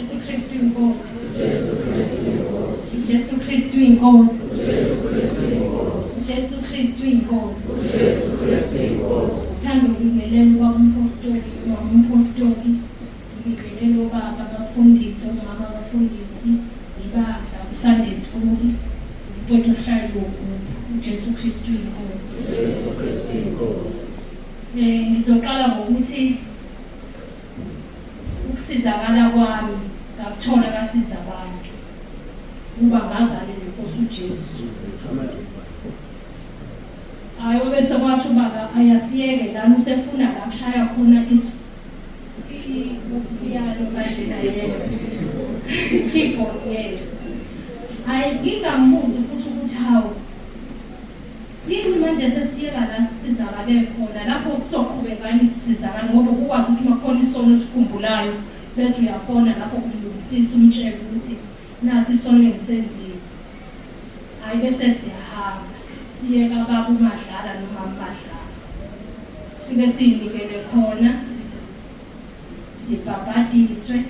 Jesu Kristu inkosi. Jesu Kristu inkosi. Jesu Kristu inkosi. Jesu Kristu inkosi. Jesu Kristu inkosi. Jesu Kristu inkosi. Thanda ukubingelela ubaba umpostoli, umama umpostoli, ngibingelela obaba abafundisi, omama abafundisi, ibandla, uSunday school, mfowethu oshayela uJesu Kristu inkosi. Jesu Kristu inkosi. Ngizoqala ngokuthi ukusizakala kwami ngakuthola kasiza abantu kuba ngazale nenkosi uJesu. Hayi, bese kwathi ubaba ayasiyeke lana, usefuna la kushaya khona iyalo manje naye keyboard, yes. Hayi, ngingambuzi futhi ukuthi hawu, yini manje sesiyeka la sisizakale khona, lapho kuzoqhubekani sisizakale, ngoba kukwazi ukuthi uma kukhona isono esikhumbulayo bese uyafona lapho kumlungisisa, umtshele ukuthi nasi isono engisenzile. Hhayi, bese siyahamba siye kababa uMadlala nomama Madlala, sifike siyinikele khona, sibhabhadiswe.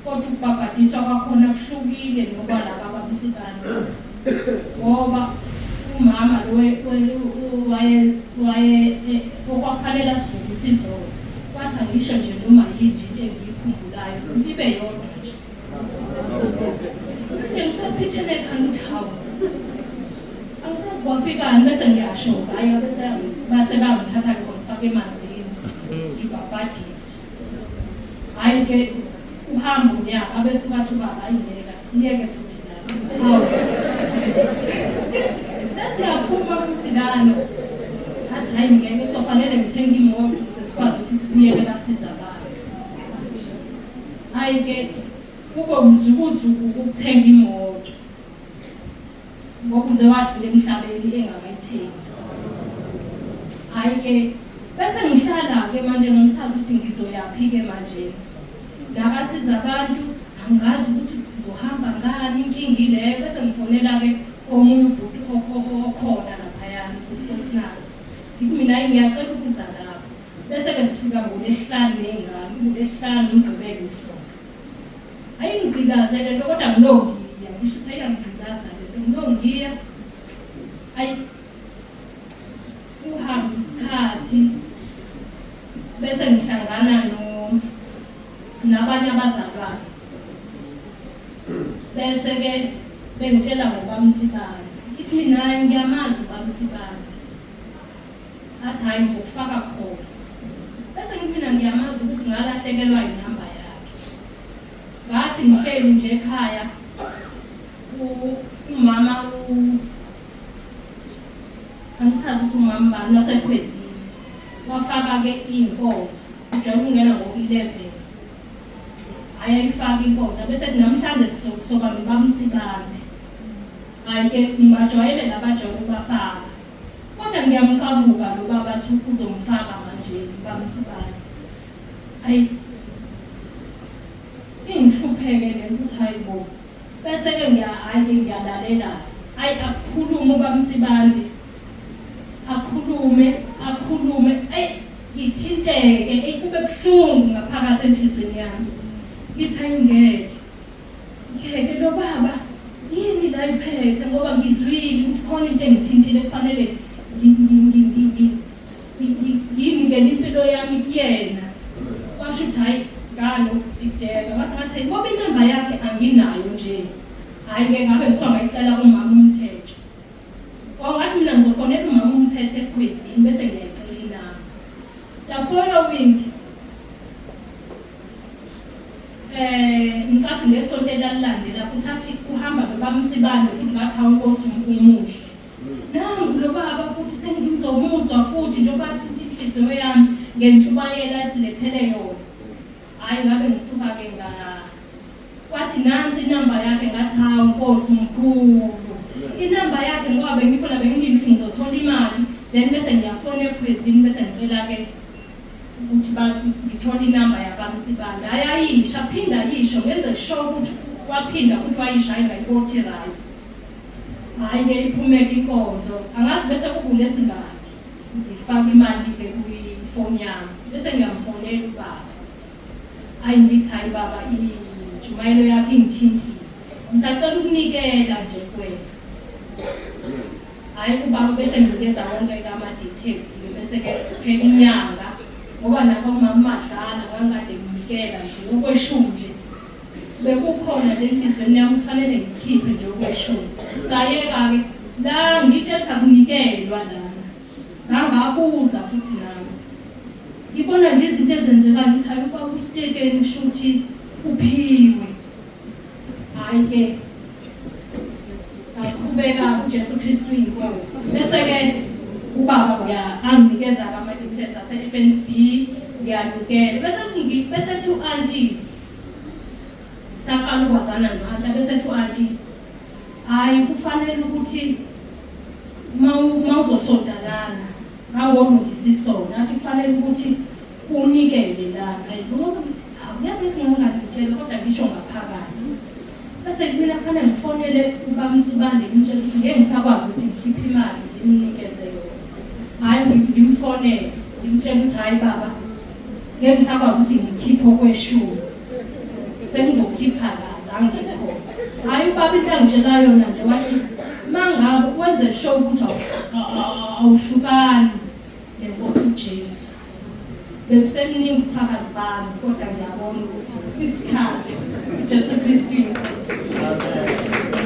Kodwa ukubhabhadiswa kwakhona kuhlukile nokwalaba abamsibane, ngoba umama lo waye okwakufanele asivukise izolo wathi angisho nje noma yinje into engiyikhumbulayo ibe yodwa nje. Manje ngisaphithene ekhanda ukuthi hawu, angisazi kwafikani, bese ngiyasho hhayi, bese base bangithatha-ke bangifaka emanzini ngibhabhadiswe. Hhayi-ke, uhamba unyaka, abese ubathi ubaba hhayi ngeke asiyeke futhi lana. Hawu, sesiyaphuma futhi lana. Athi hhayi ngeke, kuzofanele ngithenge imoto ukuze sikwazi ukuthi sibuyele basiza abantu. Hhayi-ke, kube umzukuzuku ukuthenga imoto ngoba uze wadlula emhlabeni engakayithengi. Hhayi-ke, bese ngihlala-ke manje ngisazi ukuthi ngizoyaphi-ke manje. Nakasiza abantu angazi ukuthi sizohamba ngani, inkinga ileyo. Bese ngifonela-ke omunye ubhuti okhona laphayana, uNkosinathi. Ngithi mina hhayi, ngiyacela ukuza lapho. Bese-ke sifika ngoLwesihlanu ney'ngane, uLwesihlanu, uMgqibelo, iSonto. Ayingigqilaze le nto kodwa ngilongiya, ngisho ukuthi ayiyangigqilaza le nto, ngilongiya. Ayi, kuhamba isikhathi bese ngihlangana no nabanye abazalwane, bese-ke bengitshela ngoBamthibane. Ngithi mina hhayi, ngiyamazi uBamthibane. Athi hhayi, ngizokufaka khona. Bese ngithi mina ngiyamazi ukuthi ngalahlekelwa inamba yakhe. Ngathi ngihleli nje ekhaya, umama angisazi ukuthi umama bani wasekhwezini wafaka-ke iy'nkonzo, ujwayele ukungena ngo-11, hhayi ayifake inkonzo, bese namhlanje soba noBamtsibande. Hhayi-ke, ngibajwayele labajwayele ukubafaka, kodwa ngiyamqabuka lo baba athi uzomfaka manje uBamtsibande. Hhayi, ingihlupheke le nto ukuthi hhayi bo. Bese-ke hhayi-ke ngiyalalela. Hhayi, akukhulume uBamtsibande, akhulume, akhulume, eyi ngithinteke, eyi kube buhlungu ngaphakathi enhliziyweni yami. Ngithi hhayi ngeke, ngeke lo baba yini la iphethe, ngoba ngizwile ukuthi khona into engithintile kufanele ngiyinikele impilo yami kuyena. Washo ukuthi hhayi nganokudideka, ngase ngathi ngoba inamba yakhe anginayo nje. Hhayi-ke, ngabe ngisuka ngayicela kumama uMthetho. Wangathi mina ngizofonela umama uMthetho ekhwezini bese ngiyayicela inamba. The following ngicathi ngesonto elalilandela futhi athi uhamba noBamtsibande futhi, ngathi hawu Nkosi umuhle. Nangu lo baba futhi sengimzomuzwa futhi njengoba athinta inhliziyo yami ngentshumayelo asilethele yona. Hhayi, ngabe ngisuka-ke nga kwathi nansi inamba yakhe, ngathi hawu Nkosi mkhulu. Inamba yakhe, ngoba bengifona bengilinde ukuthi ngizothola imali, then bese ngiyafona ekhwezini bese ngicela-ke ukuthi ngithole inamba yaBamtsibande. Hhayi ayisho, aphinda ayisho, ngenze sure ukuthi waphinda futhi wayisho, hhayi ngayibothi right. Hhayi-ke, iphumeke inkonzo, angazi bese kukulesingaki, ngifake imali-ke kwifoni yami bese ngiyamfonela ubaba. Hhayi, ngithi hhayi baba, Intshumayelo yakho ingithintile. Ngisacela ukunikela nje kuwena. Hhayi ubaba bese nginikeza wonke ama-details bese-ke kuphela inyanga ngoba nako umama Madlala ngangikade nginikela nje okweshumi nje bekukhona nje enhliziyweni yami kufanele ngikhiphe nje okweshumi. Sayeka-ke la ngitshe ukuthi akunikelwa lana. Ngangabuza futhi nami. Ngibona nje izinto ezenzekayo ukuthi hayi ubaba uStekeni kusho ukuthi uphiwe. Hayi ke aqhubeka uJesu Kristu inkosi. Bese ke ubaba uya anginikeza ama details ase FNB ngiyanikela. Bese bese tu auntie saqala ukwazana no-anti bese tu auntie hayi kufanele ukuthi uma uzosonta lana ngangolungisa isona athi kufanele ukuthi unikele lana ngoba ngithi hawu yazi ukuthi ngingazinikela kodwa ngisho ngaphakathi bese kumina kufanele ngifonele ubamnsibande ngimtshele ukuthi ngeke ngisakwazi ukuthi ngikhiphe imali ngimnikeze yona. Hhayi ngimfonele ngimtshele ukuthi hhayi baba ngeke ngisakwazi ukuthi ngikhiphe okweshumi sengizokhipha la la ngikhona. Hhayi ubaba into angitshela yona nje wathi mangabe wenze sure ukuthi awuhlukani nenkosi uJesu. Bekusemningi ubufakazi bami kodwa ngiyabona ukuthi isikhathi Jesu Kristu. Amen.